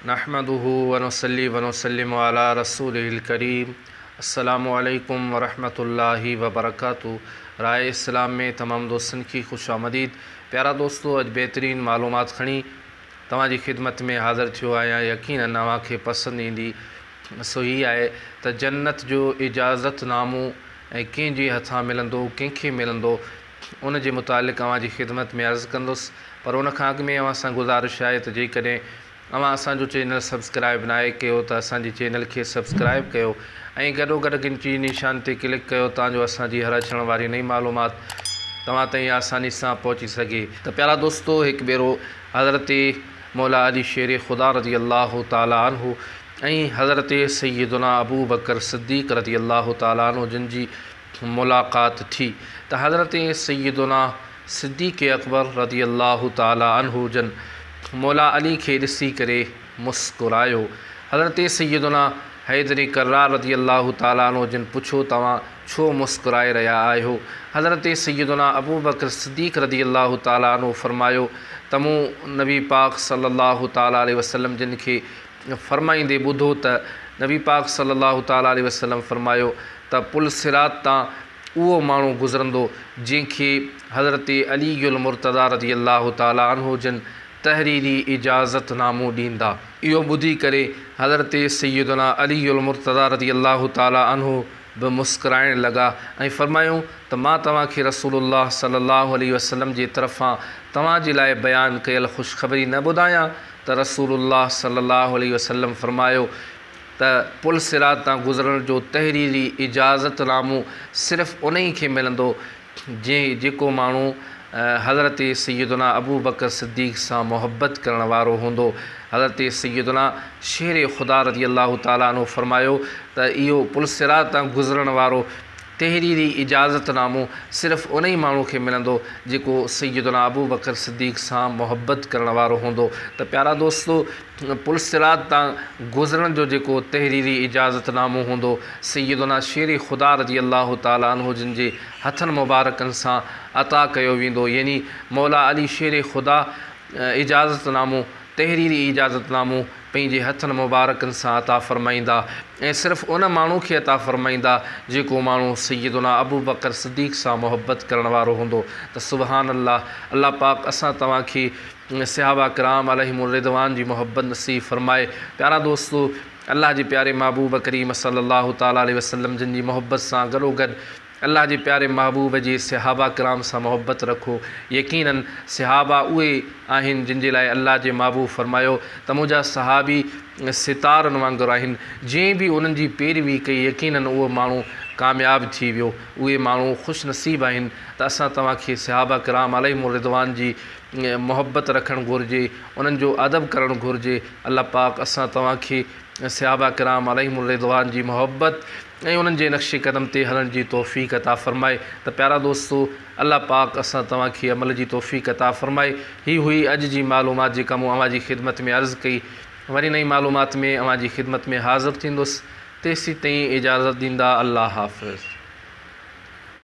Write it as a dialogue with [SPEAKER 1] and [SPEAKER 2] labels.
[SPEAKER 1] نحمده و نصلي و نسلم علي رسوله الڪريم السلام عليڪم ورحمة الله وبرڪاته راء اسلام ۾ تمام دوستن کي خوش آمديد پيارا دوستو اڄ بهترين معلومات کڻي توهان جي خدمت ۾ حاضر ٿيو آهيان يقينن اوهان کي پسند ايندي سو هي آهي ته جنت جو اجازت نامو ۽ ڪنهن جي هٿان ملندو ڪنهن کي ملندو ان جي متعلق اوهان جي خدمت ۾ عرض ڪندس پر ان کان اڳ ۾ اوهان سان گذارش آهي ته جيڪڏهن اوهان اسان جو چينل سبسڪرائب ناهي ڪيو ته اسان جي چينل کي سبسڪرائب ڪيو ۽ گڏو گڏ گهنٽي جي نشان تي ڪلڪ ڪيو تان جو اسان جي هر اچڻ واري نئين معلومات توهان تائين آساني سان پهچي سگهي. ته پيارا دوستو هڪ ڀيرو حضرت مولا علي شير خدا رضي الله تعالٰي عنه ۽ حضرت سيدنا ابوبڪر صديق رضي الله تعالٰي عنه جن جي ملاقات ٿي ته حضرت سيدنا صديق اڪبر رضي الله تعالٰي عنه جن مولا علي کي ڏسي ڪري مسڪرايو. حضرت سيدنا حيدر ڪرار رضي الله تعالٰي عنه جن پڇيو توهان ڇو مسڪرائي رهيا آهيو؟ حضرت سيدنا ابوبڪر صديق رضي الله تعالٰي عنه فرمايو ته مون نبي پاڪ صلّي الله تعالٰي عليه وسلّم جن کي فرمائيندي ٻڌو ته نبي پاڪ صلّي الله تعالٰي عليه وسلّم فرمايو ته پل صراط تان اهو ماڻهو گذرندو جنهن کي حضرت علي المرتضيٰ رضي الله تعالٰي عنه جن تحريري اجازت نامو ڏيندا. اهو ٻڌي ڪري حضرت سيدنا علي المرتضيٰ رضي الله تعالٰي عنه به مسڪرائڻ لڳا ۽ فرمايائون ته مان توهان کي رسول الله صلّي الله عليه وسلّم جي طرفان توهان جي لاء بيان ڪيل خوشخبري نه ٻڌايان ته رسول الله صلّي الله عليه وسلّم فرمايو ته پل صراط تان گذرڻ جو تحريري اجازت نامو صرف انهي کي ملندو جنهن جيڪو ماڻهو حضرت سيدنا ابوبڪر صديق سان محبت ڪرڻ وارو هوندو. حضرت سيدنا شير خدا رضي الله تعالٰي عنه فرمايو ته اهو پل صراط تان گذرڻ وارو تحريري اجازت نامو صرف انهي ماڻهو کي ملندو جيڪو سيدنا ابوبڪر صديق سان محبت ڪرڻ وارو هوندو ته پيارا دوستو پل صراط تان گذرڻ جو جيڪو تحريري اجازت نامو هوندو سيدنا شير خدا رضي الله تعالٰي عنه جن جي هٿن مبارڪن سان عطا ڪيو ويندو يعني مولا علي شير خدا اجازت نامو تحريري اجازت نامو پنهنجي هٿن مبارڪن سان عطا فرمائيندا ۽ صرف ان ماڻهو کي عطا فرمائيندا جيڪو ماڻهو سيدنا ابوبڪر صديق سان محبت ڪرڻ وارو هوندو ته سبحان الله الله پاڪ اسان توهان کي صحابه ڪرام عليهم الرضوان جي محبت نصيب فرمائي پيارا دوستو الله جي پياري محبوب ڪريم صلي الله تعالٰي عليه وسلم جن جي محبت سان گڏوگڏ الله جي پياري محبوب جي صحابه ڪرام سان محبت رکو، يقيناً صحابه اهي آهن جن جي لاء الله جي محبوب فرمايو ته منهنجا صحابي ستارن وانگر آهن، جنهن به انهن جي پيروي ڪئي يقيناً اهو ماڻهو ڪامياب ٿي ويو، اهي ماڻهو خوش نصيب آهن ته اسان توهان کي صحابه ڪرام عليهم الرضوان جي محبت رکڻ گهرجي، انهن جو ادب ڪرڻ گهرجي، الله پاڪ اسان توهان کي صحابه ڪرام عليهم الرضوان جي محبت ۽ انهن جي نقش قدم تي هلڻ جي توفيق عطا فرمائي ته پيارا دوستو الله پاڪ اسان توهان کي عمل جي توفيق عطا فرمائي هي هئي اڄ جي معلومات جيڪا مون اوهان جي خدمت ۾ عرض ڪئي وري نئين معلومات ۾ اوهان جي خدمت ۾ حاضر ٿيندس تيسيتائين اجازت ڏيندا الله حافظ.